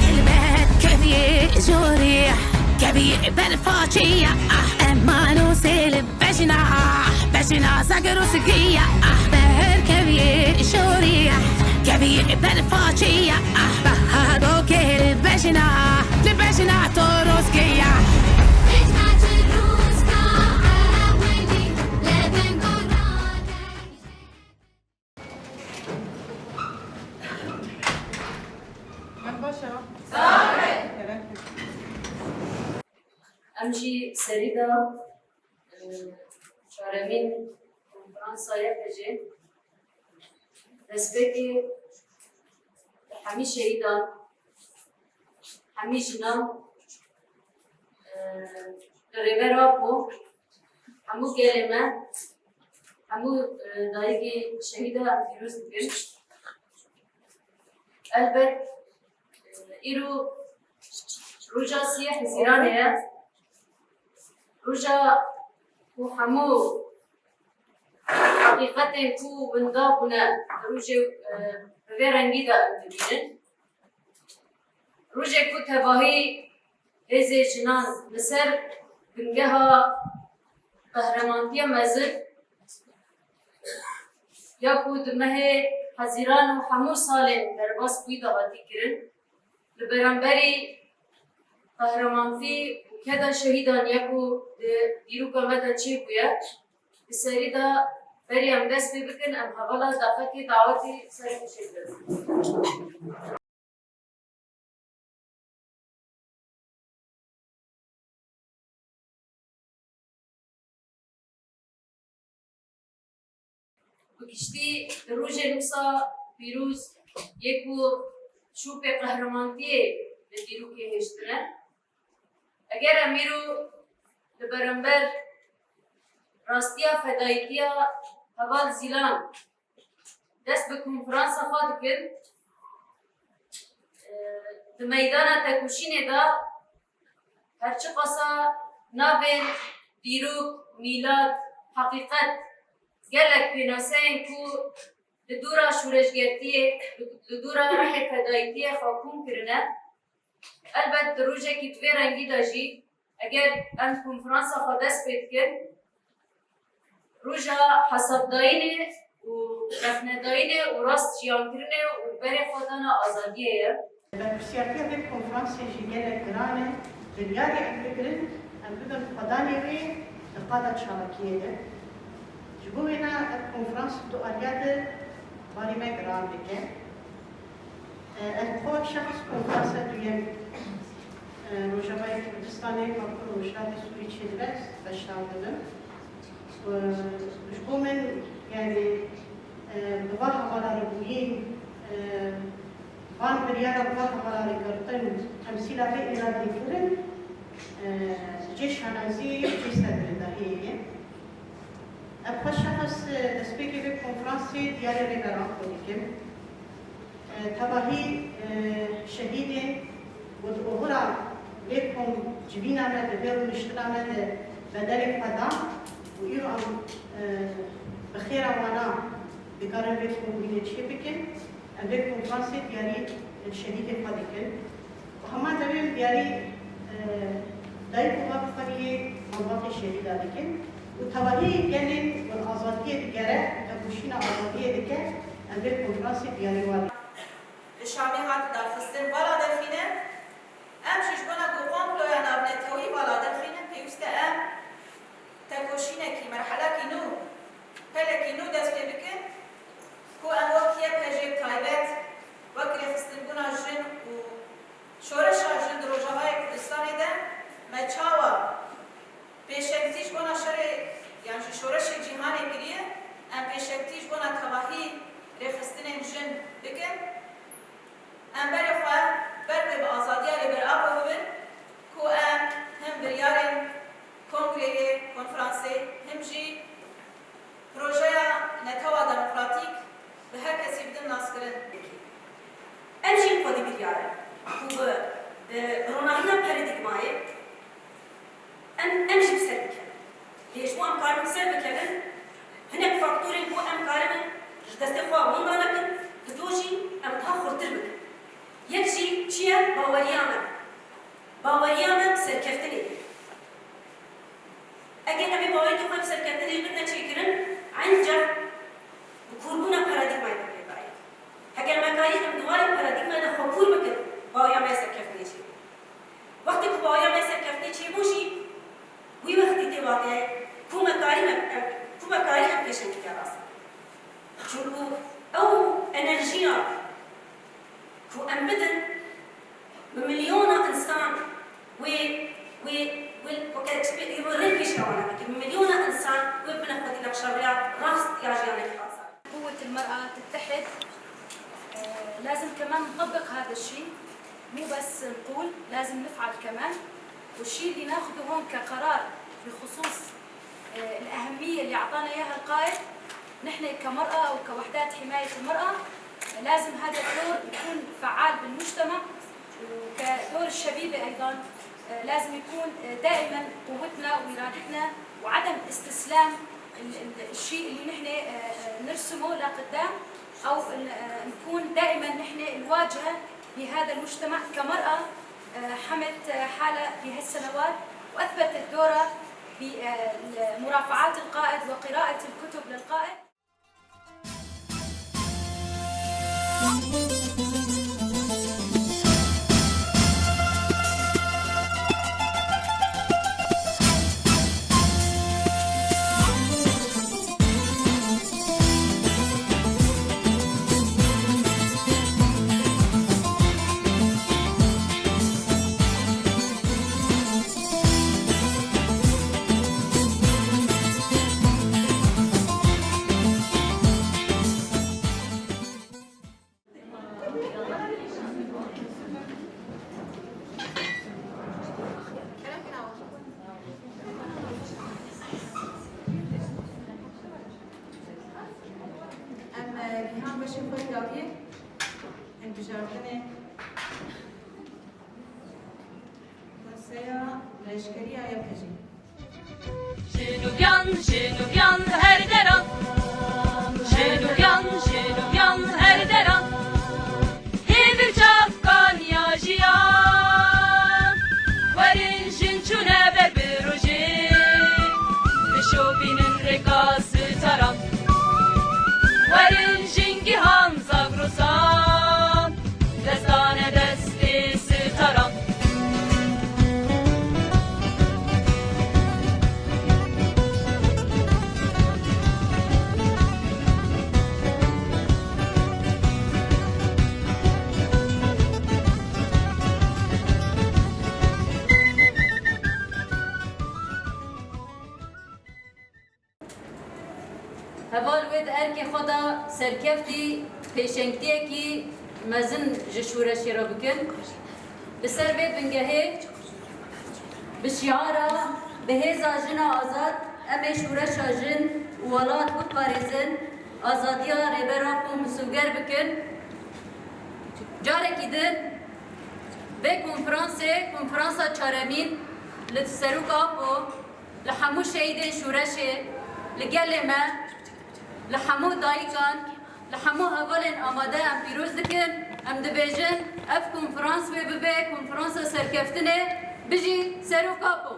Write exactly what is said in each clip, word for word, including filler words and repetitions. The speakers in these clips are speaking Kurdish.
Hilbet keviyê jorî, keviyê berfaçiya, ah, eman û sêl bejna, ah, bejna zagir û sigiya, ah, beher keviyê jorî, ah, keviyê berfaçiya, ah, bahar û kêl bejna, li bejna torozgiya. Em baş e. Sağ olun. Kerem. Em jî serî de, e, çaremîn konferansa Y P G destpêkê hemî şehîdan, hemî jinan, e, li Rêber Apo, hemû gelê me, hemû, e, dayikê şehîda em pîroz dikin. Elbet, e, îro roja siyê Hezîranê ye. Roja ku hemû heqîqetên ku winda bûne, rojê, e, bi vê rengî de em dibînin. Rojê ku tevahî hêzê jinan li ser bingeha qehremantiya mezin ya ku di mehê Hezîran û hemû salên derbas bûyî de hatî kirin, li beramberî qehramantî û keda şehîdan ya ku di dîroka me de çêbûye, di serî de berî em dest pê bikin, em hevala deqekê dawetê ser pêşê bikin. Bi giştî di rojên wisa pîroz yê ku şûpê qehramantiyê li dîrokê hêştine. Eger em îro li beramber rastiya fedayîtiya heval Zîlan dest bi konferansa xwe dikin. Di meydana tekoşînê de her çiqasa navên dîrok, mîlat, heqîqet gelek pênaseyên ku li dora şoreşgertiyê, li dora rihê fedayîtiyê xwe kom kirine, elbet di rojekî di vê rengî de jî eger em konferansa xwe dest pê dikin, roja hesabdayînê û rexnedayînê û rast jiyankirinê û berê xwe dana azadiyê ye. Berpirsiyartiya vê konferansê jî gelek giran e. Biryarê em bigirin, em bibin xwedanê wê di qada çalakiyê de. Ji bo wêna ev konferans di aliyê de barî me giran dike. Ev xwe şexs konferansa duyem, e, Rojavayê Kurdistanê, Bakur û Rojhilatê Sûrî çêdibe, beşdar dibim. E, ji bo min, yanî, e, bi van hevalarê bûyîn, e, van biryara bi van hevalarê girtin, temsîla vê îradê kirin, e, cê şanazî, cê serbilindahiyê ye. Ev xwe şexs, e, destpêkê vê konferansê diyarê Rêber Apo dikim. E, tevahî, e, şehîdên ku di oxira vê kom civîna me de, vê rûniştina me de bedelê xwe dan û îro em, e, bi xêra wana dikarin vê kombînê çê bikin. Em vê konferansê diyarî, e, şehîdê xwe dikin. Bi heman demê em diyarî, e, dayik û bavê xwe yê malbatê şehîda dikin û tevahî gelên ku azadiyê digere û tekoşîna azadiyê dike, em vê konferansê diyarî wan dikin. Li Şamê hat daxistin, vala derxîne. Em jî ji bona ku komploya navnetewî vala derxînin, pêwîst e em tekoşînekî, merhelekî nû, pelekî nû dest pê bikin, ku em wek Y P G bi taybet, wek rêxistinbûna jin û şoreşa jin di Rojavayê Kurdistanê de me çawa pêşengtî ji bona şerê yan jî şoreşê cîhanê kiriye, em pêşengtî ji bona tevahî rêxistinên jin bikin. Em berê xwe ber wê bi azadiya Rêber Apo bibin ku em him biryarên kongreyê, konferansê, him jî projeya Netewa Demokratîk Ku em karin ser bikevin, hinek faktorên ku em karibin ji destê xwe winda nekin, bi do jî em daha xurtir bikin. Yek jî çi ye? Baweriya me. Baweriya me bi serkeftinê. Eger em ê baweriyê xwe bi serkeftinê bidine çêkirin, encax bi kûrbûna paradîgmayê de pêdayê. Heger me karî em di warê paradîgmayê de xwe kûr bikin, baweriya me ya serkeftinê çêbû. Wextê ku baweriya me ya serkeftinê çêbû jî, wî wextî tê vatê ku me karî me, em, ku me karî em pêşengtiya rast. Çunku ew enerjiya ku em bidin, bi milyona insan wê, wê, wê, weke çi bê, wê rengî ji hewa nebike. Bi milyona insan wê bine xwedî nexşa rêya rast ya jiyanekî azad. قوة المرأة تتحد. آه، لازم كمان نطبق هذا الشيء، مو بس نقول، لازم نفعل كمان. والشيء اللي ناخده هون كقرار بخصوص، آه، الأهمية اللي أعطانا إياها القائد، نحن كمرأة أو كوحدات حماية المرأة، لازم هذا الدور يكون فعال بالمجتمع، وكدور الشبيبة أيضًا، آه، لازم يكون، آه، دائمًا قوتنا وإرادتنا وعدم استسلام ال-، ال-، الشيء اللي نحن، آه، آه، نرسمه لقدام، أو ن-، آه، نكون دائمًا نحن الواجهة بهذا المجتمع كمرأة، آه، حمت، آه، حالها بهالسنوات وأثبتت دورها بمرافعات القائد وقراءة الكتب للقائد. Em, e, gihan beşê xwe dawiyê hilbijartinê. Konseya Leşkeriya Y P G. Jin û giyan, jin û giyan her deran. Jin û giyan, jin û giyan her deran. Hêvî çavkan ya jiyan. Werin jin çûne ber bi rojê. Bişopînin rêka sitaran. Werin jin gihan Zagrosan. Destane destê sitaran. Heval wê di erkê xwe de serkeftî pêşengtiyekî mezin ji şûreşê re bikin. Li ser vê bingehê bi şiara "Bi hêza jina azad em ê şûreşa jin û welat biparêzin", azadiya Rêber Apo misoger bikin. Carekî din vê konferansê, konferansa çaremîn li Serok Apo, li hemû şehîdên şûreşê, li gelê me, li hemû dayikan, li hemû hevalên amade em pîroz dikin. Em dibêjin, ev konferans wê bibe konferansa serkeftinê. Bijî Serok Apo!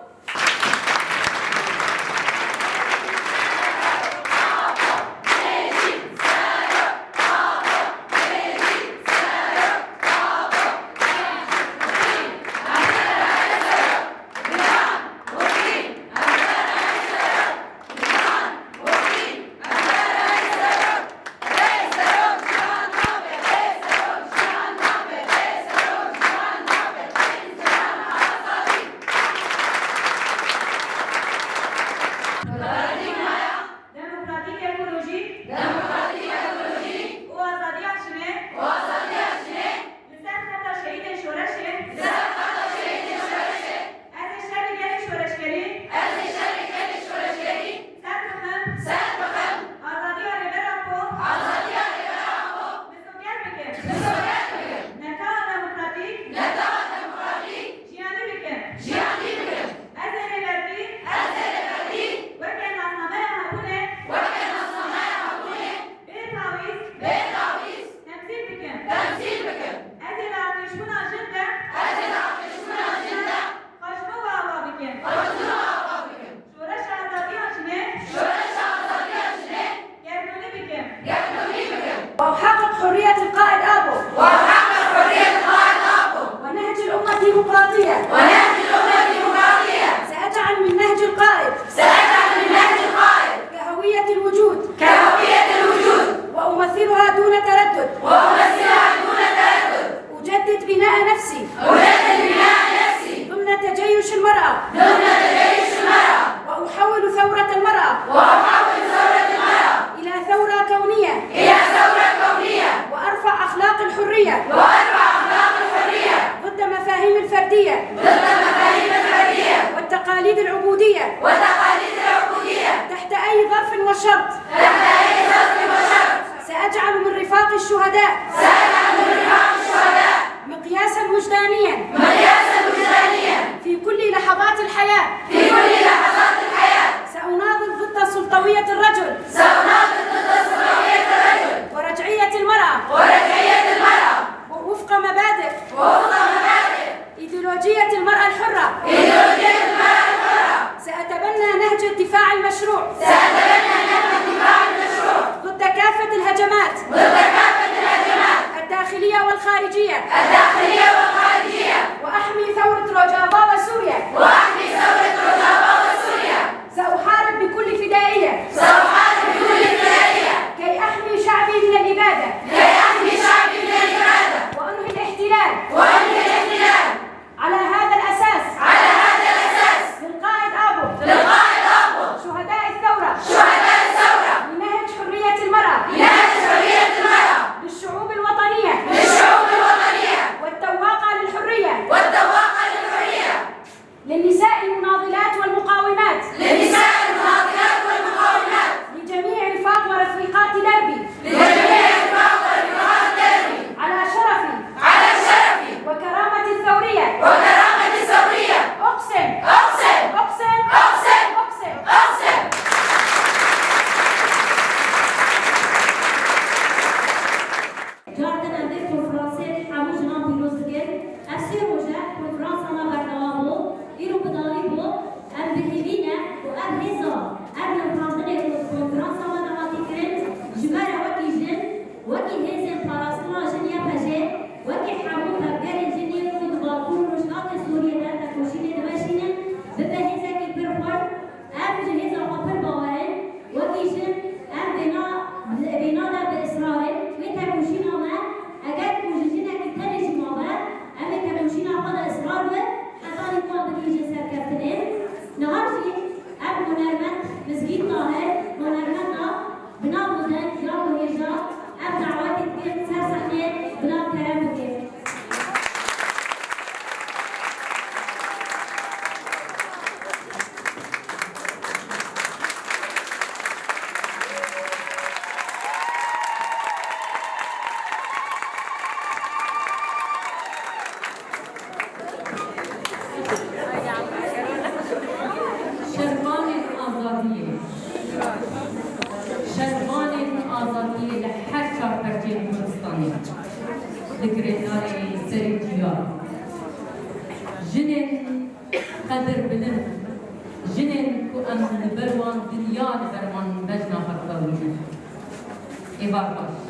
Hebûnê. Weke nasnameya hebûnê. Bê tawîz. Bê tawîz. Temsîl bikin. Temsîl bikin. Ez ê li artêşbûna jin de. Ez ê li artêşbûna jin de. Xwe ji nû ve ava bikim. Xwe ji nû ve ava bikim. Şoreşa azadiya jinê. Şoreşa azadiya jinê. Gerdûnî bikim. Gerdûnî bikim. وأحقق حرية القائد آبو. وأحقق حرية القائد آبو. ونهج الأمة الديمقراطية. ونهج الأمة الديمقراطية. سأجعل من نهج القائد. سأجعل من نهج القائد. كهوية الوجود. كهوية الوجود. وأمثلها دون تردد. وأمثلها دون تردد. أجدد بناء نفسي. أجدد بناء نفسي. ضمن تجيش المرأة. ضمن تجيش المرأة. وأحول ثورة المرأة. وأحول ثورة المرأة. إلى ثورة كونية. إلى ثورة كونية. وأرفع أخلاق الحرية. وأرفع أخلاق الحرية. ضد مفاهيم الفردية. ضد مفاهيم الفردية. والتقاليد العبودية. والتقاليد العبودية. تحت أي ظرف وشرط. تحت أي ظرف وشرط. سأجعل من رفاق الشهداء. سأجعل من رفاق الشهداء. مقياسا وجدانيا. مقياسا وجدانيا. في كل لحظات الحياة. في كل لحظات الحياة. سأناضل ضد سلطوية الرجل. سأناضل ضد سلطوية الرجل. ورجعية المرأة. ورجعية المرأة. ووفق مبادئ. ووفق مبادئ. أيديولوجية المرأة الحرة. أيديولوجية المرأة الحرة. سأتبنى نهج الدفاع المشروع. سأتبنى نهج الدفاع المشروع. ضد كافة الهجمات. ضد كافة الهجمات. الداخلية والخارجية. الداخلية والخارجية. وأحمي ثورة روجافا وسوريا. وأحمي ثورة روجافا وسوريا. سأحارب بكل فدائية. سأحارب بكل فدائية. كي أحمي شعبي من الإبادة. كي أحمي شعبي من الإبادة. وأنهي الاحتلال. وأنهي الاحتلال. على هذا الأساس. على هذا الأساس. للقائد آبو. للقائد آبو. شهداء الثورة. شهداء الثورة. لنهج حرية المرأة. لنهج حرية المرأة. للشعوب الوطنية. للشعوب الوطنية. والتواقة للحرية. والتواقة للحرية. للنساء المناضلات والمقاومات. للنساء المناضلات والمقاومات. لجميع رفاق ورفيقات دربي. لجميع رفاق ورفيقات دربي. على شرفي. على شرفي. وكرامتي الثورية. وكرامتي الثورية. أقسم. أقسم. أقسم. أقسم. أقسم. أقسم. Cardin em vê konferansê hemû jinan pîroz dikin. Ev sê roj e konferansa me berdewam bû. Îro bi dawî bû. Em bi hêvî ne ku ev hêza, ev nirxandinê ku konferansa me daxatî kirin, ji me re wekî jin, wekî hêzên parastina jin Y P J, wekî hemû tevgerên jin yên ku di Bakur û Rojhilatê Sûriyê de tekoşînê dimeşînin, bibe hêzekî pir xurt. Em ji hêza xwe pir bawer in. Wekî jin, em vêna, vêna de bi israr in. Wê tekoşîna me, eger ku ji jinekî tenê jî mabe, em ê tekoşîna xwe de israr bin, hetanî ku em bigihîjin serkeftinê. Niha jî em hunermend Mizgîn Tahir, hunermenda bi nav û deng ya ku hêja, em dawetê dikin ser sehneyê, bila kerem bike. Şervanên azadiyê. Şervanên azadiyê li her çar perçeyên Kurdistanê. Li girêdayê serê çiya. Jinên Qedir bilind, jinên ku em li ber wan dinya li ber wan bejna xwe dixewînin. Êvar baş.